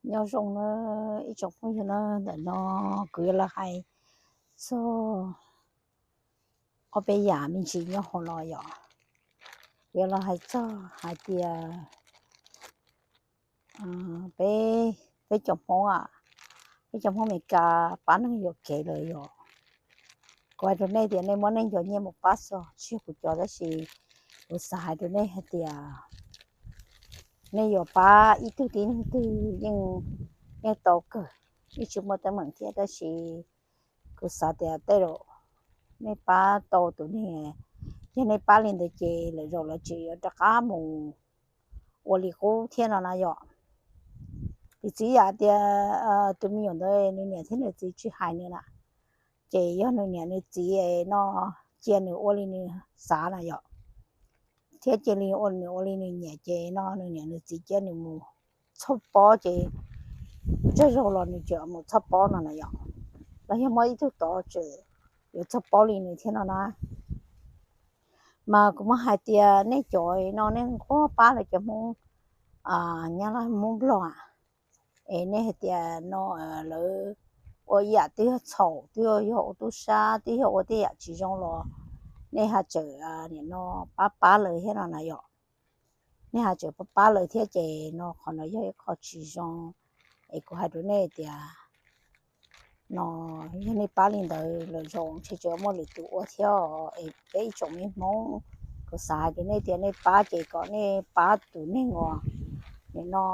Nyob zoo na ib tsoom phooj ywg na, ntawm no kuv yuav los hais txog ob peb yam me ntsis nyob hauv no yom. Kuv yuav los hais txog hais tias peb, peb cov Hmoob, peb cov Hmoob Amelikas pab neeg yuam kev lawm yom. Kuv hais rau nej tias nej muab nej cov nyiaj mus pab txog, tsis yog kuv cov, tab sis kuv xav hais rau nej hais tias nej yuav pab ib tug tib neeg twg yeej, yeej tau kawg, yeej tsis muaj teeb meem thiab, tab sis kuv xav tias tej zaum nej pab tau tus neeg, yog nej pab li ntawd ces lwm zaus lawv tseem yuav rov qab mus ua li qub thiab no na yom. Piv txwv yam tias tus me nyuam ntawd nws niam thiab nws txiv tsis hais nws na, ces yog nws niam nws txiv no cia nws ua li nws xav na yom, thiab cia li ua nws ua li nws nyiam ces no nws niam nws txiv cia nws mus txhoj pob ces tsawg zaus los nws tseem mus txhoj pob no na yom. Los yog muaj ib tug tod tseem yuav txhoj pob li nws thiab no na. Mas kuv muab hais tias nej cov no nej nquag pab lawv cov Hmoob Nyab Laj Hmoob Nplog, es nej hais tias no lawv ua ib yam twb yog txhaum, twb yog ua tub sab, twb yog ua tej yam tsis zoo los nej ho tseem nim no pab pab lawv thiab no na yom. Nej ho tseem pab pab lawv thiab ces no qhov no yog ib qho tsis zoo. Es kuv hais rau nej tias no yog nej pab li ntawd lawm zaum ntshe tseem muaj lwm tus ua thiab os. Es peb ib tsoom me Hmoob, kuv xav hais rau nej tias nej pab ces kom nej pab tus neeg uas nim no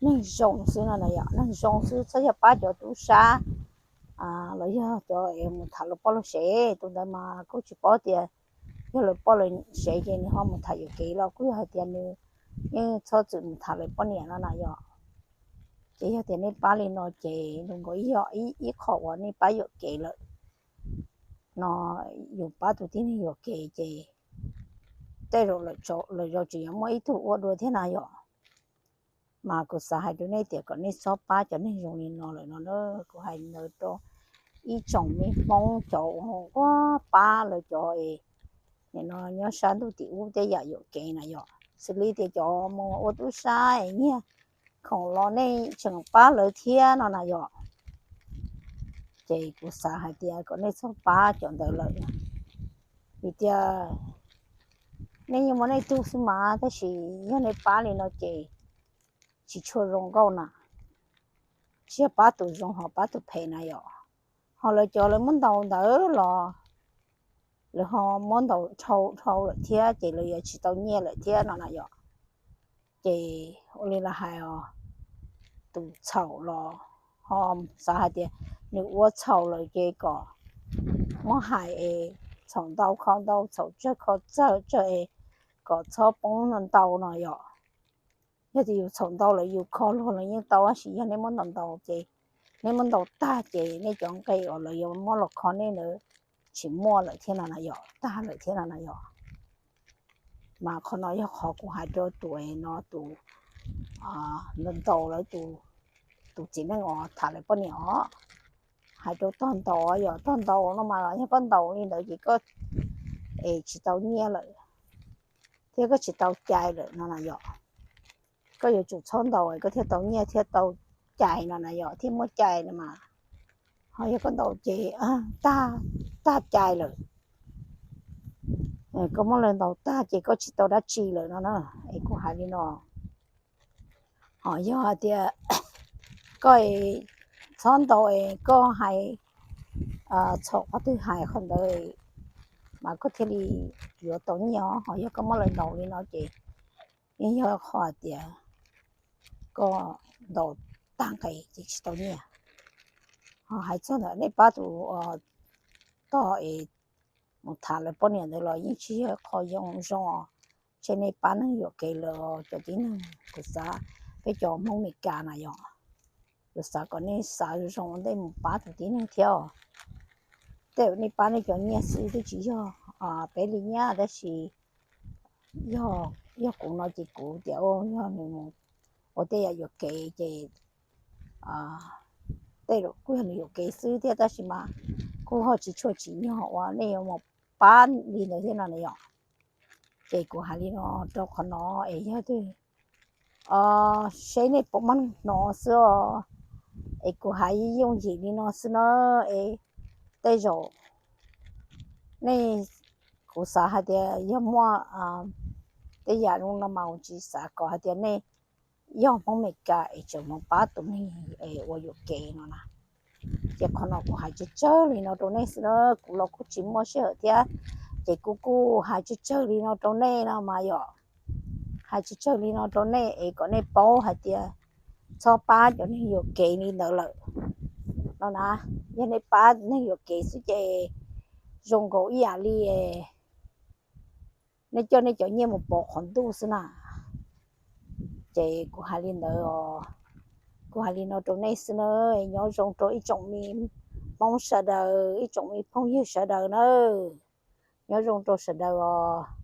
neeg zoo xwb no na yom, neeg zoo xwb, txhob yog pab cov tub sab los yog cov es mus tham lawv poj lawv sev. Tus ntawd mas kuj tsis paub tias yog lawv poj lawv sev ces nws ho mus tham yuam kev los kuj yog hais tias nws yeej txhob txwm mus tham lawv poj niam no na yom. Ces yog tias nej pab li no ces nws nkaus ib yog ib qho uas nej pab yuam kev lawm no, yus pab tus tib neeg yuam kev ces tej zaum lawm zaus tseem yuav muaj ib tug ua dua thiab na yom. Mas kuv xav hais rau nej tias kom nej txhob pab cov neeg zoo li no lawm no na. Kuv hais ntawd rau ib tsoom me Hmoob cov uas nquag pab lawv cov es nim no nyob sab ntuj tim ub tej yam yuam kev na yom, xws li tias cov mus ua tub sab es nyiag khoom los nej tseem pab lawv thiab no na yom. Ces kuv xav hais tias kom nej txhob pab cov ntawd lawm, vim tias nej yeej muaj nej tug xwb mas, tab sis yog nej pab li no ces tsis tshua zoo nkauj na. Tsis yog pab tus zoo ho pab tus phem na yom. Ho lawv cov lawv muab ntaus ntawd los lawv ho muab ntaus dhau dhau lawm thiab ces lawv yuav tsis tau nyiaj lawm thiab no na yom. Ces ua li lawv hais os, tus txhaum los ho xav hais tias nws ua txhaum lawm ces kom muab hais es txhaum ntau kho ntau, txhaum tsawg kho tsawg es kom txhob poob ntau no yom. Yog tias yus txhaum ntau lawm yus kho luag los yeej tau, tab sis yog nej muab ntaus ntaus ces, nej muab ntaus tag ces nej cov nqe uas lawv yuav muab los kho nej ntawd tsis muaj lawm thiab no na yom, tag lawm thiab no na yom. Mas qhov no yog qhov kuv hais rau tus no, tus ntaus lawv, tus txiv neej uas tham lawv poj niam os. Hais rau tog ntaus, yog tog ntaus no mas yog koj ntaus li ntawd ces koj es tsis tau nyiaj lawm thiab koj tsis tau cai lawm no na yom. Koj yuav tsum txhob ntaus koj thiaj tau nyiaj thiab tau cai no na yom, thiaj muaj cai no mas. Ho yog koj ntaus ces tag, tag cai lawm, koj muab lawv ntaus tag ces koj tsis tau dab tsi lawm no na. Es kuv hais li no, ho yog hais tias koj txhob ntaus es koj hais txhaum qhov twg hais qhov ntawd mas koj thiaj li yuav tau nyiaj os. Ho yog koj muab lawv ntaus li no ces yeej yog qhov hais tias koj ntaus tag nqe ces tsis tau nyiaj. Ho hais txog ntawm nej pab tus tog es mus tham lawv poj niam ntawd los yeej tsis yog qhov zoo zoo. Ntshe nej pab neeg yuam kev lawm cov tib neeg, kuv xav, peb cov Hmoob Meskas na yom, kuv xav kom nej xav zoo ua ntej mus pab tus tib neeg thiab os. Tej zaum nej pab nej cov nyiaj xwb twb tsis yog peb li nyiaj, tab sis yog, yog kuv no ces kuv tias yog nws mus ua tej yam yuam kev ces tej zaum kuj yog nws yuam kev xwb thiab, tab sis mas kuj ho tsis tshua tsim nyog uas nej yuav mus pab li ntawd thiab no na yom. Ces kuv hais li no rau qhov no es yog twg seb nej puas muaj neeg hnov xwb os. Es kuv hais yooj yim li no xwb na, es tej zaum nej, kuv xav hais tias yog muaj tej yam zoo no mas kuv tsis xav kom hais tias nej yog Hmoob Meskas es tseem mus pab tus neeg es ua yuam kev no na. Ces qhov no kuv hais tsawg tsawg li no rau nej xwb na, kuv los kuj tsis muaj sij hawm thiab, ces kuv kuj hais tsawg tsawg li no rau nej no mas yom. Hais tsawg tsawg li no rau nej es kom nej paub hais tias txhob pab cov neeg yuam kev li ntawd lawm no na. Yog nej pab neeg yuam kev xwb ces zoo nkaus ib yam li nej coj nej cov nyiaj mus pov qhov ntuj xwb na. Ces kuv hais li ntawd, kuv hais li no rau nej xwb na. Nyob zoo rau ib tsoom me Hmoob sawv daws, ib tsoom me phooj ywg sawv daws na. Nyob zoo rau sawv daws os.